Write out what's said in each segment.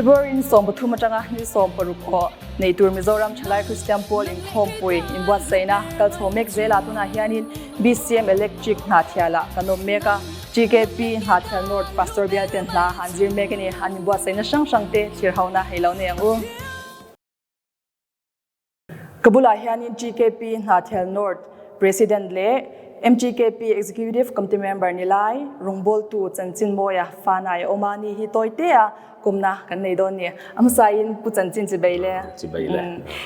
February ni 13 atanga ni 16 aw nei tur Mizoram Thalai Kristian Pawl inkhawmpui inbuatsaihna kal chho mek zelah tunah hianin BCM Electric Hnahthialah kan awm mek a, TKP Hnahthial North Pastor bialten hla an zir mek a ni. An inbuatsaihna hrang hrangte thlir hona hei lo nei ang u. Ka bulah hianin TKP Hnahthial North President leh MTKP Executive Committee Member ni lai rawngbawltu Chanchin Mawia Fanai a awm a, ni hi tawitea kumna kan nei dawn ni. A hmasain Pu Chanchin Chibei le. Chibei le.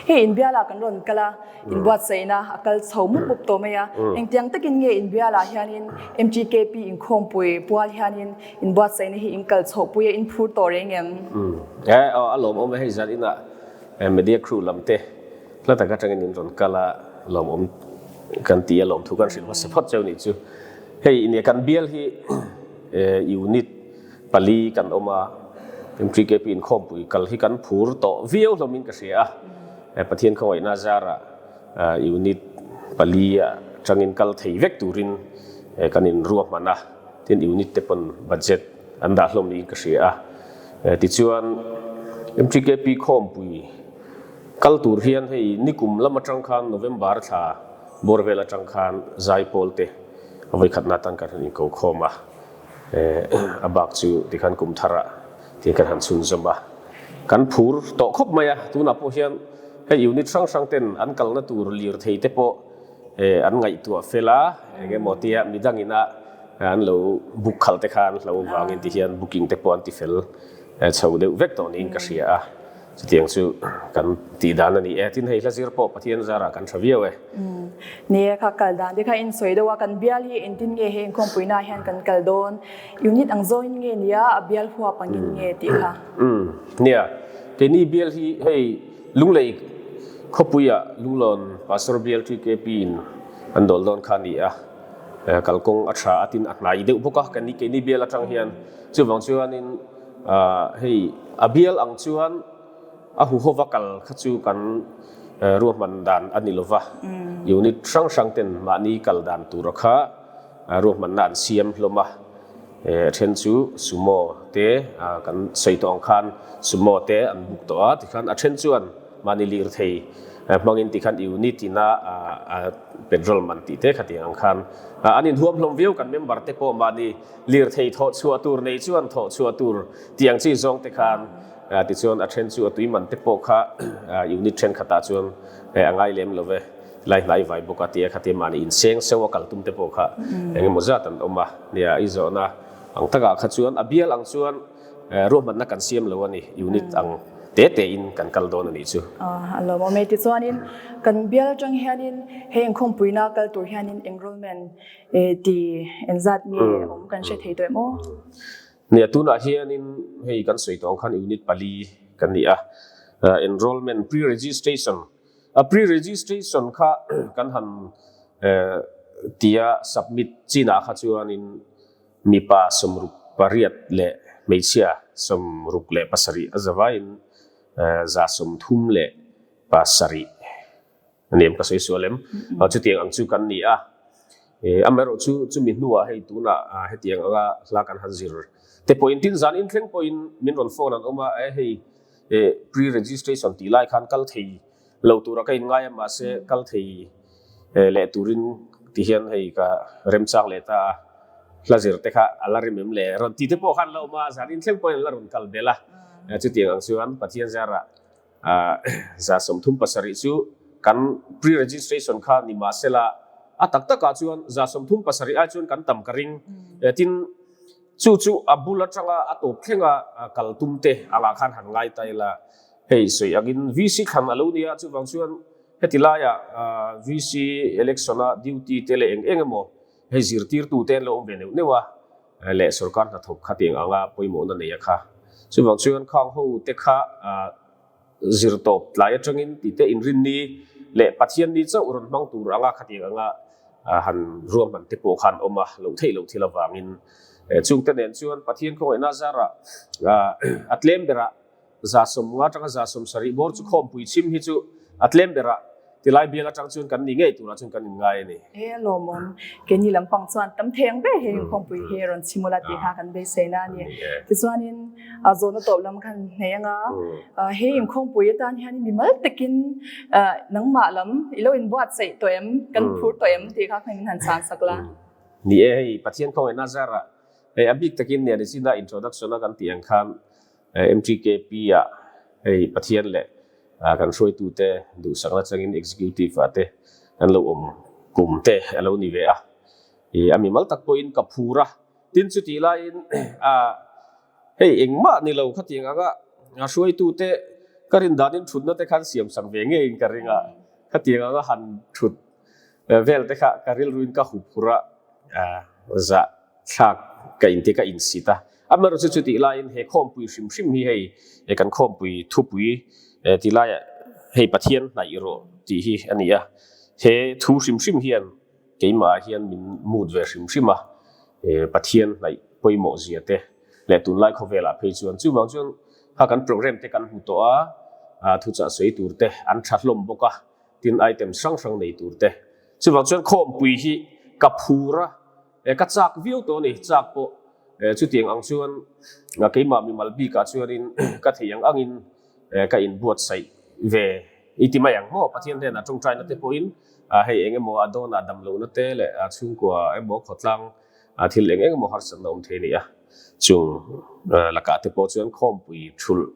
Hei inbialah kan rawn kal a, inbuatsaihna a kal chho mup mup tawh mai a. Engtiang takin nge inbialah hianin MTKP inkhawmpui pual hianin inbuatsaihna hi in kal chhohpui a, in phur tawh reng em? A lawmawm e hei zan inah Media crew lam te hla tak atangin in rawn kal a, lawmawm kan ti a, lawmthu kan hrilh hmasa phawt cheu nih chu. Hei nia kan bial hi unit pali kan awm a, MTKP inkhawmpui kal hi kan phur tawh viau hlawmin ka hria a, Pathian khawngaihna zarah unit pali atangin kal thei vek turin kan inruahman a, tin unit te pawn budget an dah hlawm niin ka hria a. Tichuan, MTKP khawmpui kal tur hian hei nikum lam atang khan November thla bawr vel atang khan Zaipawl te a vawikhatna atan kan han inko khawm a, a bak chu tikhan kum tharah tiin kan han chhunzawm a. Kan phur tawh khawp mai a, tunah pawh hian hei unit hrang hrang ten an kalna tur lirthei te pawh An ngaihtuah fel a, eng emaw tia midangin a an lo book khalh te khan hlo vangin ti hian booking te pawh an ti fel chho deuh vek tawh niin ka hria a, chutiang chu kan tih dan a ni e. Tin hei hla zir pawh Pathian zarah kan tha viau e. Ni e, kha kal dan te kha in sawi deuh a, kan bial hi engtin nge he inkhawmpuina ah hian kan kal dawn, unit ang zawngin nge nia a bial huap angin nge tih kha. Nia, keini bial hi hei Lunglei khawpuiah Lunglawn Pastor Bial TKP in an dawl dawn kha a ni a, kalkawng a tha a tin a hnai deuh bawk a, kan ni keini bial atang hian chuvang chuanin hei a bial ang chuan a huhova kal kha chu kan ruahman dan a ni lova, unit hrang hrang ten mahni kal dan tura kha ruahmanna an siam hlawm a. A then chu Sumo te kan sawi tawh ang khan Sumo te an book tawh a, tikhan a then chuan mahni lirthei hmangin tikhan unit ina petrol man tih te khatiang ang khan an inhuam hlawm viau. Kan member te pawh mahni lirthei thawh chhuah tur nei chuan thawh chhuah tur tih ang chi zawng te khan tichuan a then chu a tui man te pawh kha unit thenkhatah chuan a ngai lem lo ve. Lai hnai vai bawk a tia khatia mahni inseng seuh a kal tum te pawh kha eng emaw zat an awm a nia i zawhna ang takah kha chuan a bial ang chuan ruahmanna kan siam lo a ni unit ang te te in kan kal dawn a nih chu. A lawmawm e tichuanin kan bial atang hianin hei inkhawmpuina kal tur hianin enrollment ti engzat nge awm kan hre thei tawh em aw? Nia tunah hianin hei kan sawi tawh ang khan unit pali kan ni a enrollment pre-registration A pre-registration kha kan han tia submit chinah kha chuanin mipa 68 leh hmeichhia 67 a zavaiin 37 a ni em ka sawi sual em? Chutiang ang chu kan ni a. Amaherawh chu chumi hnuah hei tunah hetiang anga hla kan han zir te pawhin tin zan inthleng pawhin min rawn phone an awm a, hei Pre-registration tih lai khan kal thei lo tura ka inngai a, mahse kal thei leh turin ti hian hei ka remchang leh ta a, hla zir te kha a la rim em le rawn ti te pawh khan la awm a, zan inthleng pawhin an la rawn kal belh a, chutiang ang chuan Pathian zarah 37 chu kan pre-registration kha ni mahsela a tak takah chuan 37 ai chuan kan tam ka ring, tin Chu chu a bul atanga a tawp thlenga kal tum te angah khan han ngai ta ila, hei sawi angin VC thlan a lo nia, chuvang chuan heti laiah VC election a duty te leh eng eng emaw hei zirtirtu te an lo awm ve neuh neuh a, leh sorkar hnathawk kha tiang anga pawimawhna nei a kha. Chuvang chuan khang ho te kha Zirtawp tlai atangin tite inrinni leh Pathianni chauh rawn hmang tur anga khatiang anga han ruahman te pawh khan awm a loh theih loh thil avangin chungte nen chuan Pathian khawngaihna zarah a tlem berah 50 atanga 70 bawr chu khawmpui chhim hi chu a tlem berah. Tilai bial atang chuan kan ni ngei turah chuan kan inngai a ni. He lawmawm keini lampang chuan tam thei ang ber he inkhawmpui hi rawn chim ula tih kha kan beiseina a ni. Tichuanin zawhna tawp lam khan hnei anga he inkhawmpui atan hian mimal takin nangmah lam i lo inbuatsaih tawh em, kan phur tawh em tih kha khan in han chhan sak la. Ni e, hei Pathian khawngaihna zarah hei a bik takin nia nichin a introduction a kan tih ang khan MTKP ah hei Pathian leh kan hruaitute duhsakna changin Executive ah te an lo awm kum te a lo ni ve a. I a mimal tak pawhin ka phur a, tin chutih laiin hei engmah ni lo khatiang anga hruaitute ka rin danin thutna te khan siam sak ve ngeiin ka ring a, khatiang anga han thut vel te kha ka rilruin ka hup phur a, zah thlak ka inti ka insit a. Amaherawhchu chu chutih laiin he khawmpui hrim hrim hi hei kan khawmpui thupui tih laiah hei Pathian hnaih rawh tih hi a ni a. He thu hrim hrim hian keimahah hian min mut ve hrim hrim a, Pathian hnaih pawimawh zia te leh tunlai khawvelah phei chuan chuvang chuan kha kan program te kan hmu tawh a, thuchah sawi tur te an tha hlawm bawk a, tin item hrang hrang nei tur te. Chuvang chuan khawmpui hi ka phur a. Ka chak viau tawh a ni, chak pawh chutiang ang chuan keimah mimal bikah chuanin ka thei ang angin ka inbuatsaih ve i ti mai ang maw? Pathian hnenah tawngtaina te pawhin hei eng emaw a dawnah damlohna te leh chhungkua emaw khawtlang thil eng eng emaw harsatna awm thei a ni a, chung lakah te pawh chuan khawmpui thulh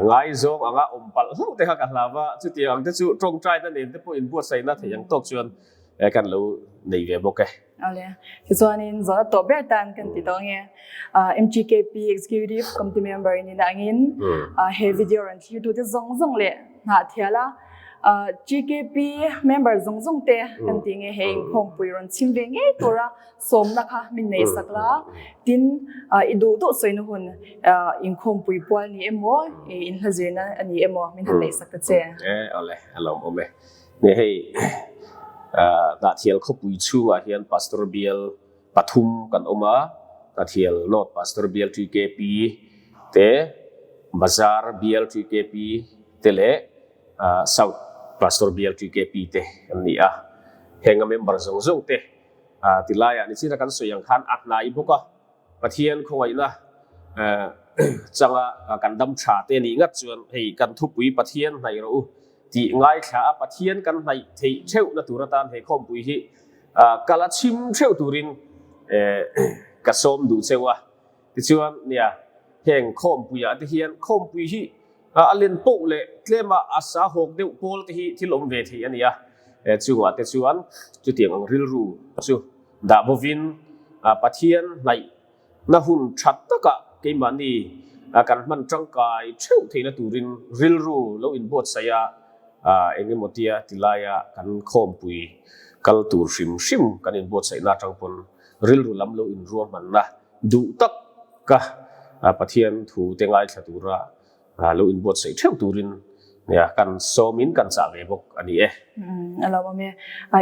ngaizawng anga awm palh hlauh te kha ka hlau a, chutiang ang te chu tawngtaina nen te pawh inbuatsaihna thei ang tawk chuan kan lo nei ve bawk e. Awle. Tichuanin zawhna tawh ber tan kan ti tawh ange. MGKP Executive Committee Member in ina angin he video rawn thlir tute zawng zawng leh hnah thial a GKP member zawng zawng te kan ti nge he inkhawmpui rawn chhim ve ngei tura sawmna kha min nei sak la. Tin i duh duh sawina hun inkhawmpui pual ni emaw inhla zirna a ni emaw min han neih sak ta che. Awle, a lawmawm e. Nge hei Hnahthial khawpui chhungah hian Pastor Bial pathum kan awm a, Hnahthial North Pastor Bial TKP te, Bazar Bial TKP te leh South Pastor Bial TKP te an ni a. Heng a member zawng zawng te tilaiah nichina kan sawi ang khan a hnai bawk a. Pathian khawngaihna changa kan dam tha te nih ngat chuan hei kan thupui Pathian hnaih rawh u tih ngaithla a Pathian kan hnaih theih theuhna tur atan he khawmpui hi kal a chhim theuh turin ka sawm duh cheu a. Tichuan nia heng khawmpuiah te hian khawmpui hi a len poh leh tlema a sa hawk deuh pawl te hi thil awm ve thei a ni a. Chungah te chuan chutiang ang rilru chu Dah bovin Pathian hnaihna hun tha takah keimahni kan hman tangkai theuh theihna turin rilru lo inbuatsaih a, eng emaw tia tilaia kan khawmpui kal tur hrim hrim kan inbuatsaihna atang pawn rilru lam lo inruahmanna duh taka Pathian thu te ngaithla tura lo inbuatsaih theuh turin nia kan sawmin kan chah ve bawk a ni e. A lawmawm e.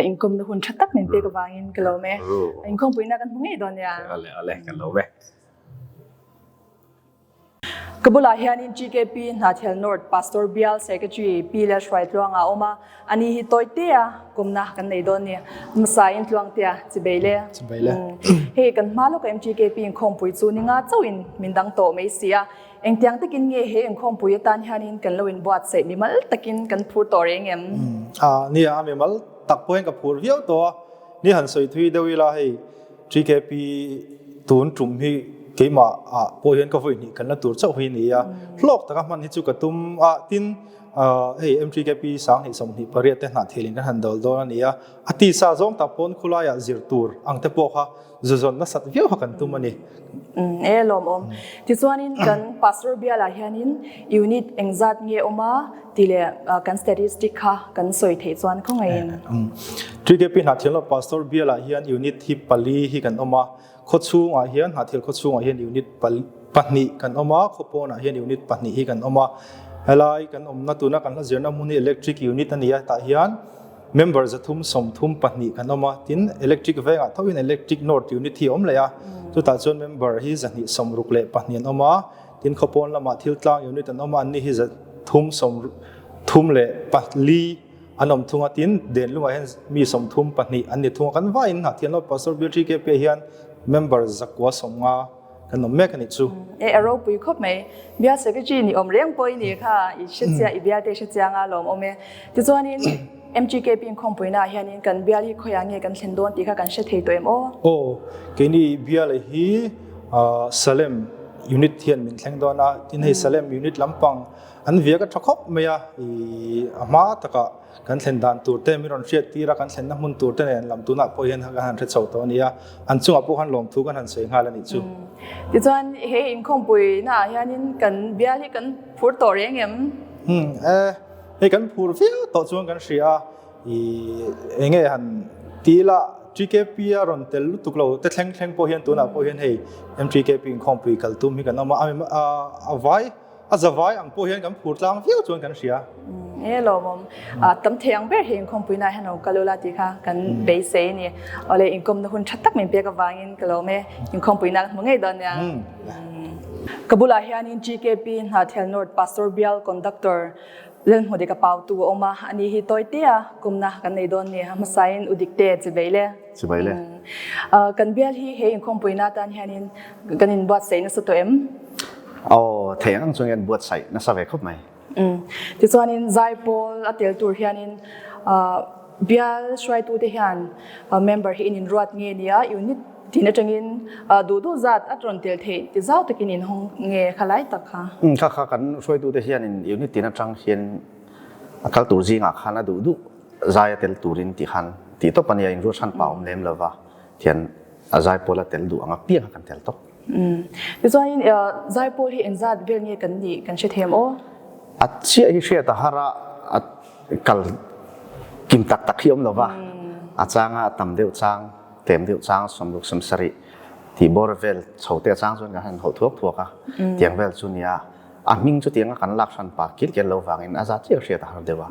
Inkawmna hun tha tak min pek avangin ka lawm e. Inkhawmpuina kan hmu ngei dawn nia. Ale ale kan lawm e. Ka bulah hianin GKP Hnahthial North Pastor Bial Secretary Pi Lalhruaitluanga a awm a, ani hi tawitea kumna kan nei dawn ni. Hmasa in Tluangtea chibei le. Chibei le. Hei kan hma lawka MGKP inkhawmpui chu ni nga chauhin min dang tawh mai si a. Engtiang takin nge he inkhawmpui atan hianin kan lo inbuatsaih mimal takin kan phur tawh reng em? A, nia, a mimal tak pawhin ka phur viau tawh a, ni han sawi thui deuh ila hei TKP tun tum hi keimah ah pawh hian ka vawi hnih kan la tur chauh hi ni a, hlawk taka hman hi chu ka tum a, tin hei MTKP 10 28 te hnah thilin kan han dal dawn a ni a, a tisa zawng tak pawn khulaiah zir tur ang te pawh kha Zuzawn nasat viau kha kan tum a ni. E lawmawm. Tichuanin kan Pastor bialah hianin unit engzat nge awm a tih leh kan statistic kha kan sawi theih chuan khawngaihin. TKP Hnahthial lo Pastor bialah hian unit hi pali hi kan awm a, khawchhungah hian Hnahthial khawchhungah hian unit pahnih kan awm a, khawpawnah hian unit pahnih hi kan awm a. Helai kan awmna tuna kan hla zirna hmun hi electric unit a ni a, tah hian Member 332 kan awm a, tin electric vengah thoin electric north unit hi a awm leh a, chutah chuan member hi 262 an awm a, tin khawpawn lamah thil tlang unit an awm a, anni hi 334 an awm thung a, tin Denlungah hian mi 32 an ni thung a, kan vaiin Hnahthial North Pastor Bial TKP ah hian member 950 kan awm mek a nih chu. E a ropui khawp mai. Bial Secretary ni awm reng pawh i nih kha, i hre chiah, i bial te i hre chiang a lawm awm e. Tichuanin MGKP inkhawmpuina ah hianin kan bial hi khawiah nge kan thlen dawn tih kha kan hre thei tawh em aw? Aw, keini bial hi Salem unit hian min thleng dawn a, tin hei Salem unit lampang an viak a tha khawp mai a, ih a hma takah kan thlen dan tur te min rawn hriat tir a, kan thlenna hmun tur te nen lam tunah pawh hian kan han hre chho tawh a ni a, an chungah pawh khan lawmthu kan han sawi nghal a nih chu. Tichuan he inkhawmpuina ah hianin kan bial hi kan phur tawh reng em? Umm e. Hei kan phur viau tawh chuan kan hria a, ih eng nge han ti ila TKP a rawn tel lutuk lo te thleng thleng pawh hian tunah pawh hian hei MTKP inkhawmpui kal tum hi kan awm a, a vai a za vai ang pawh hian kan phur tlang viau chuan kan hria. E lawmawm tam thei ang ber hei inkhawmpui nah hian lo kal ula tih kha kan beisei a ni. Awle inkawmna hun tha tak min pek avangin ka lawm e, inkhawmpui nah kan hmu ngei dawn nia. Ka bulah hianin TKP Hnahthial North Pastor Bial Conductor Lalhmudika Pautu a awm a, ani hi tawi tea kumna kan nei dawn ni. A hmasain u Dikte chivei le. Chivei le. Kan bial hi he inkhawmpuina atan hianin kan inbuatsaih nasa tawh em? Aw, thei ang ang chuan kan buatsaih nasa ve khawp mai. Tichuanin zaipawl a tel tur hianin bial hruaitute hian member hi in inruat nge nia unit tin atangin duh duh zat a rawn tel theih ti zau takin in hawng nge kha lai tak kha. Kha kha kan hruaitute hianin unit tin atang hian a kal tur zingah khan a duh duh zai a tel turin tih khan tih tawp a nia inruat hran pah awm lem lova thian a zaipawl a tel duh ang apiang kha kan tel tawp. Tichuanin zaipawl hi engzat vel nge kan nih kan hre them aw? A chiah hi hriat a har a, a kal kim tak tak hi awm lo va, a changa a tam deuh chang, tlem deuh chang sawmruk sawmsarih tih bawr vel chho te a chang chuan kan han hauh thuak thuak a, tiang vel chu nia a hming chu tianga kan lak hran pah kil kel lo vangin a zat chiah hriat a har deuh a.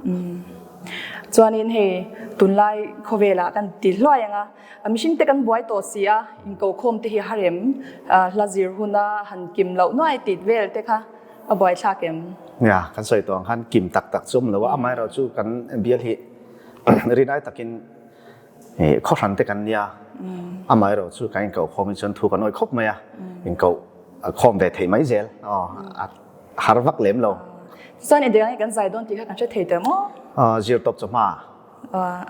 Chuanin hei tunlai khawvelah kan ti hluai ang a, A mihring te kan buai tawh si a, inkokhawm te hi a har em? Hla zir huna han kim loh nuai tit vel te kha a buai thlak em? Nia, kan sawi tawh ang khan kim tak tak chu awm lo a, amaherawhchu kan bial hi rinai takin khawhran te kan nia, amaherawhchu kan inkokhawm hi chuan thu kan awih khawp mai a, inkokhawm ve theih mai zel, a har vak lem lo. Chuan engtikah nge kan zai dawn tih kha kan hre thei tawh maw? Zir tawp chawhma.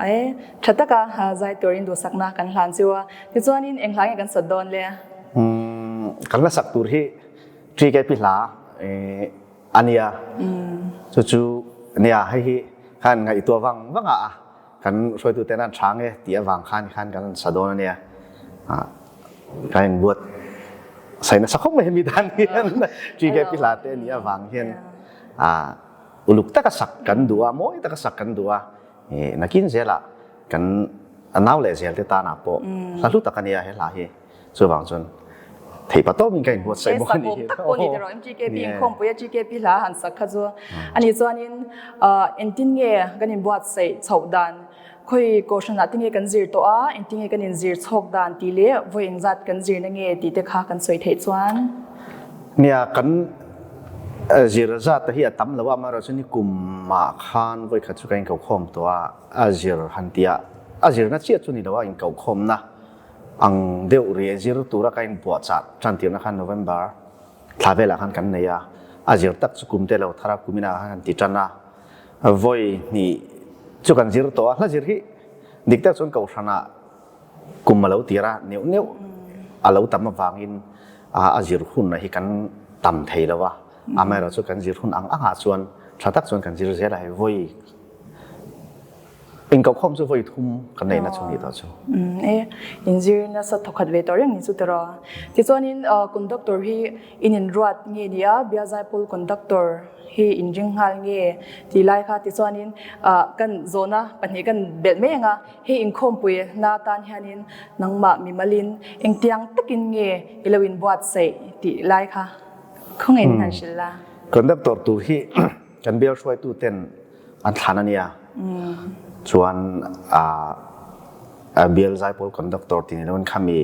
Ae, tha taka zai turin duhsakna kan hlan chu a. Tichuanin eng hla nge kan sat dawn le? Kan la sak tur hi TKP hla a nia. Chu chu nia hei hi khan ngaihtuah vang vang a kan hruaitu ten an tha nge tih avang khan khan kan sa dawn a nia. Kan inbuat sai nasa khawp mai hemi dan hian TKP hla te a nih avang hian Uluk taka sak kan duh a, mawi taka sak kan duh a, nakin zelah kan nau leh zel te tanah pawh hla hlu tak a nia he hla hi. Chuvang chuan theihpa tawpin ka inbuatsaih bawk a nih hi. He sak awm tak pawh ni tiraw MGKP inkhawmpui a GKP hla han sak kha chu a nih chuanin engtin nge kan inbuatsaih chhoh dan Khawi Kohhranah te nge kan zir tawh a, engtin nge kan inzir chhawk dan tih leh vawi engzat kan zirna nge tih te kha kan sawi theih chuan. Nia, kan zir zat te hi a tam lo a, amaherawhchu ni kumah khan vawi khat chu kan inkohkhawm tawh a, a zir han tih a, a zirna chiah chu ni lo a, inkohkhawmna ang deuh rih zir tura ka inbuahchah tan tirna khan November thla velah khan kan nei a, a zir tak chu kum te lo thar a, kuminah khan kan ti tan a. Vawi hnih chu kan zir tawh a, hla zir hi dik tak chuan Kohhranah kum a lo tir a, neuh neuh a lo tam avangin a zir hun hi kan tam thei lo a, amaherawhchu kan zir hun ang angah chuan tha tak chuan kan zir zel a, hei vawi inkohkhawm chu vawi thum kan neihna chu ni tawh chu. E, inzir nasa thawkhat ve tawh reng ni chu tiraw. Tichuanin conductor hi in inruat nge ni a, Bialzaipawl conductor hi in ring nghal nge tih lai kha tichuanin kan zawhna pahnih kan belh mai ang a, hei inkhawmpui na atan hianin nangmah mimalin engtiang takin nge i lo inbuatsaih tih lai kha khawngaihin han hrilh la. Conductor tur hi kan bial hruaitu ten an thlan a nia chuan bial zaipawl conductor tih ni loin khami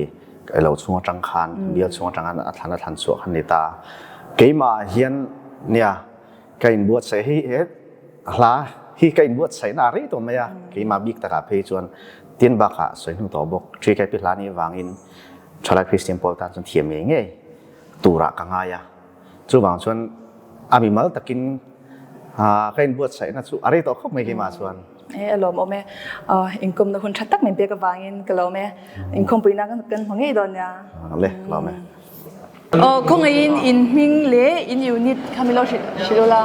lo chhung atang khan bial chhung atang khan a thlan a thlan chhuah khan ni ta keimah hian nia ka inbuatsaih hei he hla hi ka inbuatsaihna a rei tawh mai a, keimah bik takah phei chuan tin bakah sawi hnu tawh bawk. TKP hla nih vangin Thalai Kristian pawl tan chuan thiam ngei ngei turah ka ngai a, chuvang chuan a mimal takin ka inbuatsaihna chu a rei tawh khawp mai keimah chuan. E a lawmawm e, inkawmna hun tha tak min pek avangin ka lawm e, inkhawmpuina kan hmu ngei dawn nia. Le, lawm e. Aw khawngaihin in hming leh in unit kha min lo hrilh ula.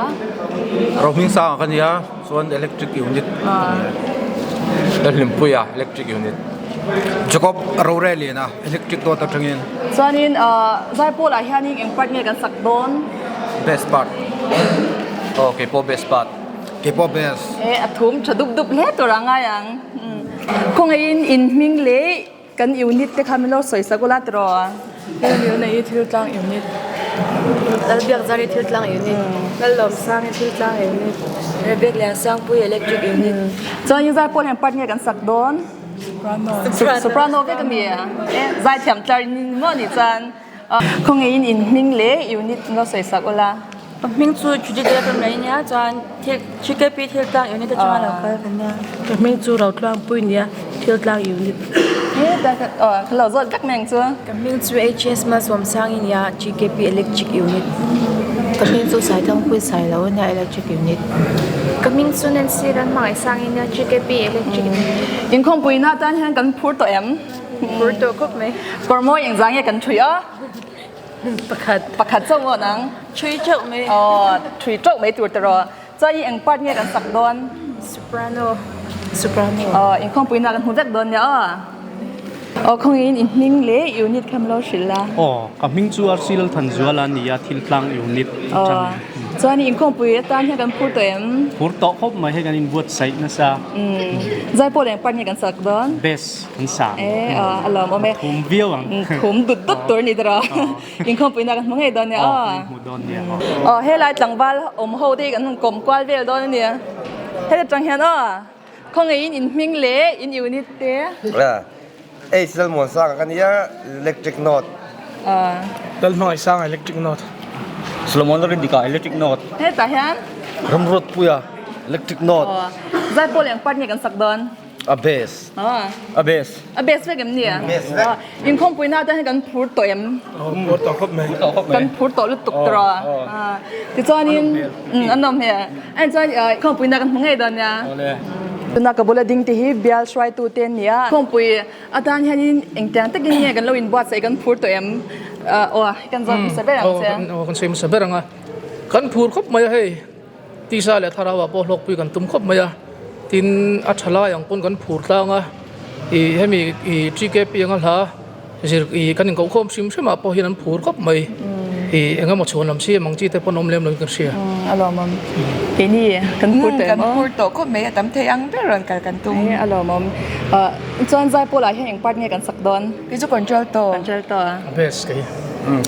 Rohming sangah ka nia chuan electric unit ka nia. Lalhlimpuia electric unit. Jacob Roreliana electric dawt atangin. Chuanin Zaipawl ah hianin eng part nge kan sak dawn? Best part. Aw keipawh best part. Keipawh best. E a thum tha dup dup hle tur a ngai ang. Khawngaihin in hming leh Kan unit te kha min lo sawi sak ula tiraw? Lalmiuna i thil tlang unit. Lalbiakzar i thil tlang unit. Lallawmsang i thil tlang unit. Rebek Liansangpui electric unit. Chuan in zaipawl hian part nge kan sak dawn? Soprano. Soprano vek a mi a? E zaithiam tlar in ni maw nih chuan khawngaihin in hming leh unit min lo sawi sak ula. Ka hming chu Judy Dela mai nia chuan thil TKP thil tlang unit atanga lo kal ka nia. Ka hming chu Rotluangpui nia thil tlang unit. He ta ka aw ka lo zawt vek mai ang chu. Ka hming chu HS Malsawmsangi nia TKP electric unit. Ka hming chu Saithangpui Sailo ania electric unit. Ka hming chu Nancy Ranhmangaihsangi nia TKP electric unit. Inkhawmpuina atan hian kan phur tawh em? Phur tawh khawp mai. Kawrmawi engzah nge kan thui a? Pakhat. Pakhat chauh maw nang? Thui teuh mai. Aw, thui teuh mai tur tiraw. Chuan i eng part nge kan sak dawn? Soprano. Soprano. Aw, inkhawmpuina kan hmu vek dawn nia aw. Aw, khawngin i hming leh unit kha min lo hrilh la. Aw, ka hming chu RC Lalthanzuala a ni a, Thiltlang unit atang. Aw, chuan i inkhawmpui atan hian kan phur tawh em? Phur tawh khawp mai, hei kan inbuatsaih nasa. Umm, Zaipawl eng part nge kan sak dawn? Best. Kan sang. E a lawm awm e. Thum viau ang. Thum dut dut tur ni tiraw. Inkhawmpui na kan hmu ngei dawn nia aw. Hmu dawn nia. Aw helai tlangval awm ho te hi kan kawm kual vel dawn ania. Heta tang hian aw khawngaihin in hming leh in unit te. H Lalmuansanga ka nia electric note. Lalhmangaihsanga electric note. Solomon Rindika electric note. Hetah hian. Ramruatpuia electric note. Zaipawl eng part nge kan sak dawn? A base. A base. A base vek em nia? Base vek. Inkhawmpui na atan hian kan phur tawh em? Phur tawh khawp mai. Kan phur tawh lutuk tawh a. Tichuanin an awm hmel. Ain chuan inkhawmpui na kan hmu ngei dawn nia. Tuna ka bula ding te hi bial hruaitu te an ni a. Inkhawmpui atan hianin engtiang takin nge kan lo inbuatsaih kan phur tawh em? Aw kan zawt hmasa ber ang che. Aw kan sawi hmasa ber ang a. Kan phur khawp mai a hei. Tisa leh thlarau ah pawh hlawkpui kan tum khawp mai a, tin a tha lai ang pawn kan phur tlang a, ih hemi ih TKP anga hla zir ih kan inkoh khawm hrim hrim ah pawh hian an phur khawp mai, ih eng emaw chhuan lam siam ang chi te pawn awm lem lo in kan hria. A lawmawm keini kan phur tawh em aw? Kan phur tawh khawp mai a tam thei ang ber rawn kal kan tum. A lawmawm chuan zaipawl ah hian eng part nge kan sak dawn? Kei chu contralto. Contralto a. A best kei.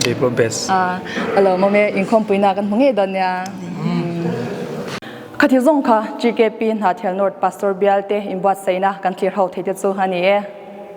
Kei pawh best. A lawmawm e inkhawmpuina kan hmu ngei dawn nia. Khati zawng kha GKP Hnahthial North Pastor Bialte inbuatsaihna kan thlir ho thei te chu a ni e.